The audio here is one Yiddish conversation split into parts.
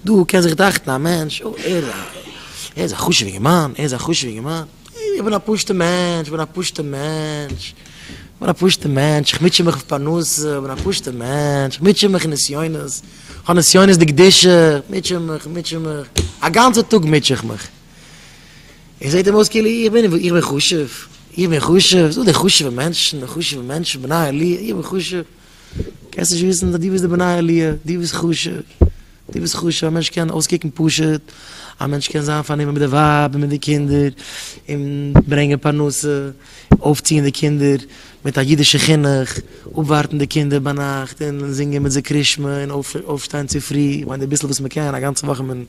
דא קען זיך דאכטן א מענטש, אוי ער ער איז א חשוב'ע אינגערמאן, ער איז א חשוב'ע אינגערמאן, איך בין א פשוט'ע מענטש, איך בין א פשוט'ע מענטש, איך בין א פשוט'ע מענטש, איך מוטשע מיך אויף פרנסה, איך בין א פשוט'ע מענטש, איך מוטשע מיך אין נסיונות, איך האב נסיונות דקדושה, איך מוטשע מיך, איך מוטשע מיך, א גאנצע טאג מוטשע איך מיך. און זעט אים אויס כאילו איך בין איך בין חשוב, איך בין חשוב, ס'דא די חשוב'ע מענטשן, די חשוב'ע מענטשן, בני עלייה, איך בין חשוב. קענסט נישט וויסן אז דו ביסט די בני עלייה, דו ביסט חשוב, דו ביסט חשוב, א מענטש קען אויסקוקן פשוט, א מענטש קען זיין פארנומען מיט די ווייב און מיט די קינדער, און ברענגען פרנסה, אויפציען די קינדער מיט א אידישע חינוך, אפווארטן די קינדער ביינאכט און זינגען מיט זיי קרישמע און אויפשטיין צופרי, איך מיין די ביסל וואס מען קען, א גאנצע וואך איז מען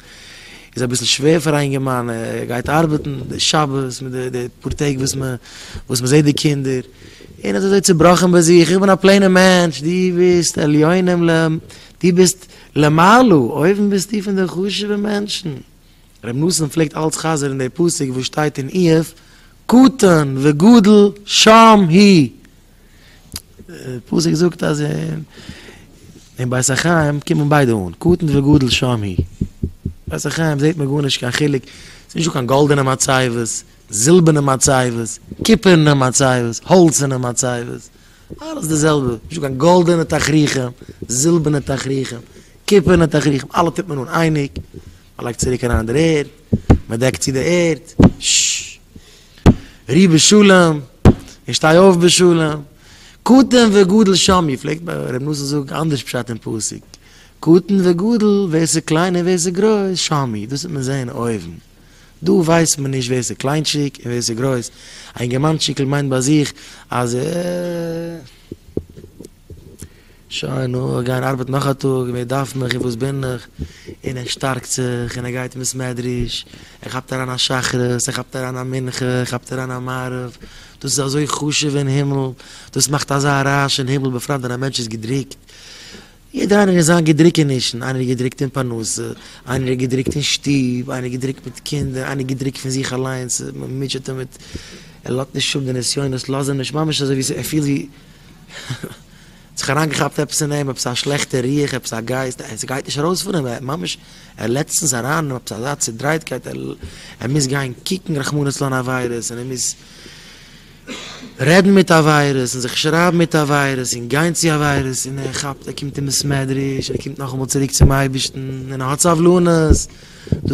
איז אביסל שווער פאר א אינגערמאן, ער גייט ארבעטן, די שבת מיט די פאר טעג וואס מען וואס מען זעט די קינדער, און איז אזוי צובראכן ביי זיך, איך בין א plain ער מענטש, דו ביסט עליונים ל, דו ביסט למעלה, אויבן ביסטו פון די חשוב'ע מענטשן. רבי נתן פלעגט אלץ חזר'ן די פסוק וואס שטייט אין איוב, קטן וגדול שם הוא. פסוק זאגט אז אין בית החיים קומען ביידע אן, קטן וגדול שם הוא. בית החיים זעט מען גארנישט קיין חילוק, ס'איז נישטא קיין גאלדענע מצבות, זילבערנע מצבות, קופערנע מצבות, האלצערנע מצבות, אלעס די זעלבע, נישטא קיין גאלדענע תכריכים, זילבערנע תכריכים, קופערנע תכריכים, אלע טוט מען אן אייניג, מען לייגט צוריק אריין אין דער ערד, מען דעקט צו די ערד, ששש. רו בשלום, און שטיי אויף בשלום. קטן וגדול שם הוא, פלעגט ר' נתן זאגן אנדערש פשט אין פסוק, קטן וגדול, ווער ס'איז קליין און ווער ס'איז גרויס, שם הוא, דאס וועט מען זען אויבן. דא ווייסט מען נישט ווער ס'איז קליינטשיק און ווער ס'איז גרויס. א אינגערמאנטשיקל מיינט ביי זיך אז ער. שוין נו, איך גיי ארבעטן נאך א טאג, און ווער דארף מיך און וואס בין איך, און ער שטארקט זיך און ער גייט אין בית מדרש, ער כאפט אריין א שחרית, ער כאפט אריין א מנחה, ער כאפט אריין א מעריב, דאס איז אזוי חשוב אין הימל, דאס מאכט אזא רעש אין הימל, בפרט ווען א מענטש איז געדריקט, יעדער איינער אין זיין געדריקענישן, איינער איז געדריקט אין פרנסה, איינער איז געדריקט אין שטוב, איינער איז געדריקט מיט קינדער, איינער איז געדריקט פון זיך אליינס, מען מוטשעט אים מיט, ער לאזט נישט אפ די נסיונות, לאזן אים נישט, ממש אזוי ווי ער פילט ווי. האט זיך אריינגעכאפט עפעס אין אים, עפעס א שלעכטע רוח, עפעס א גייסט, עס גייט נישט ארויס פון אים, ער ממש, ער לעצטנס אריין אין עפעס אזא צודרייטקייט, ער מוז גיין קוקן רחמנא לצלן עבירות, און ער מוז רעדן מיט עבירות, און זיך שרייבן מיט עבירות, און גיין צו עבירות, און ער כאפט, ער קומט אין בית מדרש, און ער קומט נאכאמאל צוריק צום אייבערשטן, און ער האט סבלנות.